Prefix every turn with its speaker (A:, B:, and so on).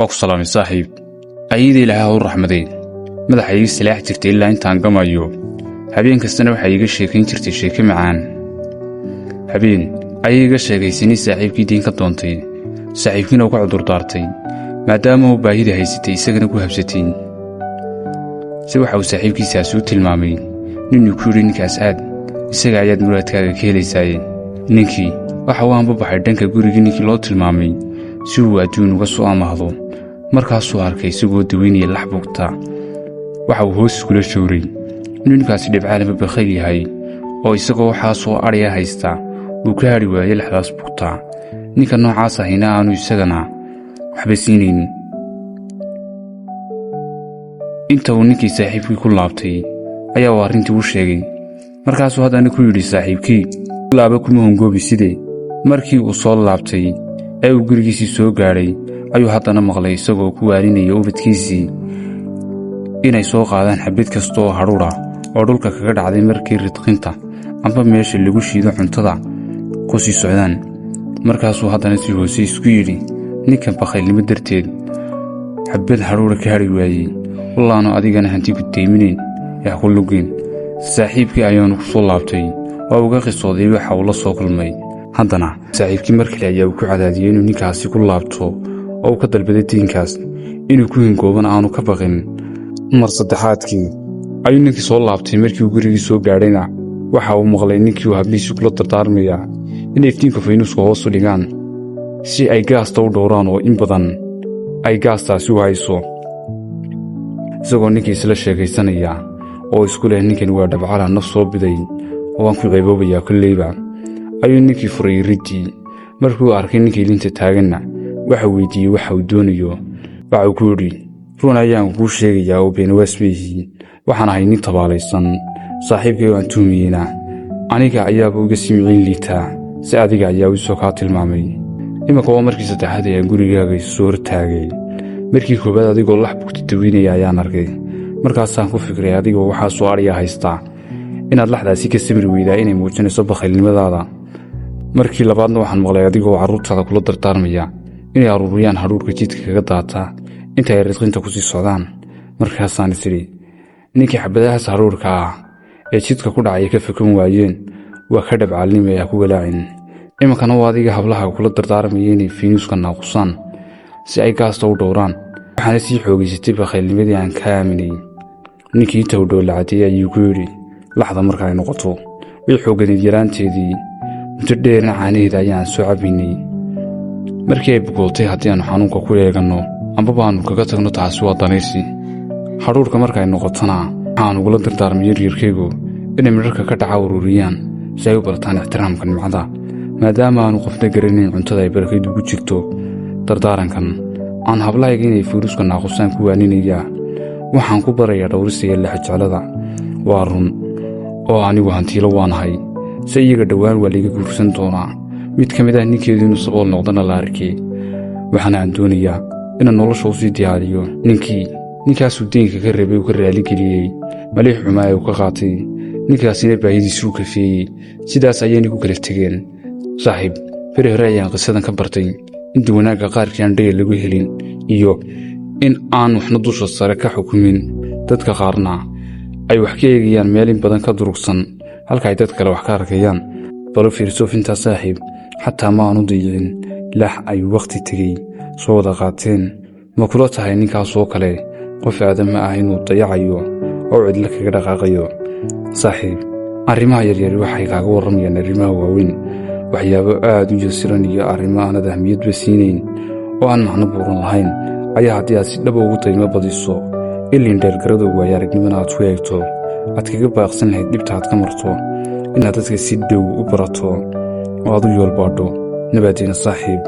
A: Waa ku salaamay, saaxiib. Ayada Ilaahay ha u raxmadee, madaxa ii salaax jirtay ilaa intaan gamayo. Habeen kastana waxay iiga sheekayn jirtay sheeke macaan. Habeen ayay iga sheegaysanay saaxiibkii diin ka doontay, saaxiibkiina uu ka cudurdaartay maadaama uu baahida haysatay isagana ku habsatay. Si waxa uu saaxiibkiisaasi u tilmaamay ninuu ku yidhi, "Ninkaas aad, isaga ayaad muraadkaaga ka helaysaaye." Ninkii waxa uu anbabaxay dhanka gurigii ninkii loo tilmaamay si uu adduun uga soo amaahdo. Markaasuu arkay isagoo daweynaya lax bugta. Waxa uu hoos iskula showray inuu ninkaasi dhibcaalama bakhayl yahay oo isagoo waxaasoo adhaya haysta uu ka hadhi waayey laxdaas bugta, ninka noocaas ahina aanu isagana waxba siinayn. Inta uu ninkii saaxiibkii ku laabtay ayaa uu arrintii u sheegay. Markaasuu haddana ku yidhi saaxiibkii, "Laaba, kuma hongoobi sidee." Markii uu soo laabtay ee uu gurigiisii soo gaadhay ayuu haddana maqlay isagoo ku waaninaya ubadkiisii inay soo qaadaan xabad kasta oo hadhuudha oo dhulka kaga dhacday markii ridqinta amba meesha lagu shiido cuntada ku sii socdaan. Markaasuu haddana si hoose isku yidhi, "Ninkan bakhaylnimo darteed xabad hadhuudha ka hadhi waayey, wallaanu adigana hanti ku deyminayn ee ha ku lugin." Saaxiibkii ayaanu ku soo laabtay oo uga qisooday waxa uu la soo kulmay. Haddana saaxiibkii mar kale ayaa uu ku cadaadiyey inuu ninkaasi ku laabto oo uu ka dalbaday diinkaas, inuu ku hingoobana aanu ka baqin. Mar saddexaadkii ayuu ninkii soo laabtay. Markii uu gurigii soo gaadhayna waxa uu maqlay ninkii uu hablihiisii kula dardaarmaya inay iftiinka faynuuska hoosu dhigaan si ay gaasta u dhowraan oo in badan ay gaastaasi u hayso. Isagoo ninkii isla sheekaysanaya oo isku leh, "Ninkan waa dhabcala naf soo biday oo waan ku ceeboobayaa kolleyba," ayuu ninkii furay riddii. Markii uu arkay ninkii linta taaganna, waxa weydiiyey waxa uu doonayo. Waxa uu ku yidhi, "Run ayaan kuu sheegayaa oo beenawaas meyihi. Waxaan ahay nin tabaalaysan, saaxiibkay aan tuhmiyeyna aniga ayaaba uga sii miciin liitaa, si adiga ayaa isoo kaa tilmaamay. Iminka waa markii saddexaad ayaan gurigaaga isu hortaagay. Markii koowaad adigoo lax bugta daweynaya ayaan arkay. Markaasaan ku fikiray, adigoo waxaasoo adhiya haystaa inaad laxdaasi ka samri weydaa inay muujinayso bakhaylnimadaada. Markii labaadna waxaan maqlay adigoo carruurtaada kula dardaarmaya inay aruuriyaan hadhuurka jidka kaga daata inta ay ridqinta ku sii socdaan. Markaasaan is idhi, ninkii xabadahaas hadhuurka ah ee jidka ku dhacaya ka fakan waayeen waa ka dhabcaalnimaya, ku walaacin. Iminkana waa adiga hablaha kula dardaarmaya inay fiinuuska naaqusaan si ay gaasta u dhowraan. Waxaana sii xoogaysatay bakhaylnimadii aan ka aaminay." Ninkii inta uu dhoolla cadeeyey ayuu ku yidhi, "Laxda marka ay noqoto way xooganeed yaraanteedii, muddo dheerna caanaheeda ayaan soo cabaynay. Markii ay bukooltay, haddii aannu xanuunka ku eeganno ambaba aannu kaga tagno, taasi waa danaysi. Hadhuurka markaay noqotona, waxaan ugula dardaarmay yaryarkaygu inay midharka ka dhaca ururiyaan si ay u bartaan ixtiraamka nimcada, maadaama aanu qofna garanayn cuntada ay barakaydu ugu jirto. Dardaarankan aan hablahayga inay faynuuska naaqusaan ku waaninayaa waxaan ku barayaa dhowrisiga lexjeclada. Waa run oo anigu hantiilo waanahay, se iyaga dhowaan waa laiga guursan doonaa, mid ka mid ah ninkeedu inuu sabool noqdana la arkay. Waxaana aan doonayaa inaan nolosha u sii diyaariyo." Ninkii ninkaasuu deynka ka rabay uu ka raaligeliyey maliix xumaa ee uu ka qaatay, ninkaasina baahidiisii u kafeeyey. Sidaas ayaynay ku kala tegeen. Saaxiib, beri hore ayaan qisadan ka bartay inta wanaagga qaarkii aan dhayal lagu helin iyo in aan waxna dusha sare ka xukumin, dadka qaarna ay wax ka eegayaan meel in badan ka durugsan halka ay dad kale wax ka arkayaan. Balo fiirsoofintaa, saaxiib, xataa ma aanu dayicin lax ay wakhti tegey soo wada qaateen. Ma kula tahay ninkaasoo kale qof aadama ah inuu dayacayo oo cidlo kaga dhaqaaqayo? Saaxiib, arrimaha yaryari waxay kaaga warramayaan arrimaha waaweyn. Waxyaabo aad u jasiran iyo arrimo aanad ahmiyadba siinayn oo aan macno buuran lahayn ayaa haddii aad si dhaba ugu daymo badiso, ilin dheergarada waayo aragnimana aad ku eegto, aad kaga baaqsan lahayd dhibta aad ka marto inaad dadka si dhow u barato oo aad u yoolbaadho. Nabaadiina, saaxiib.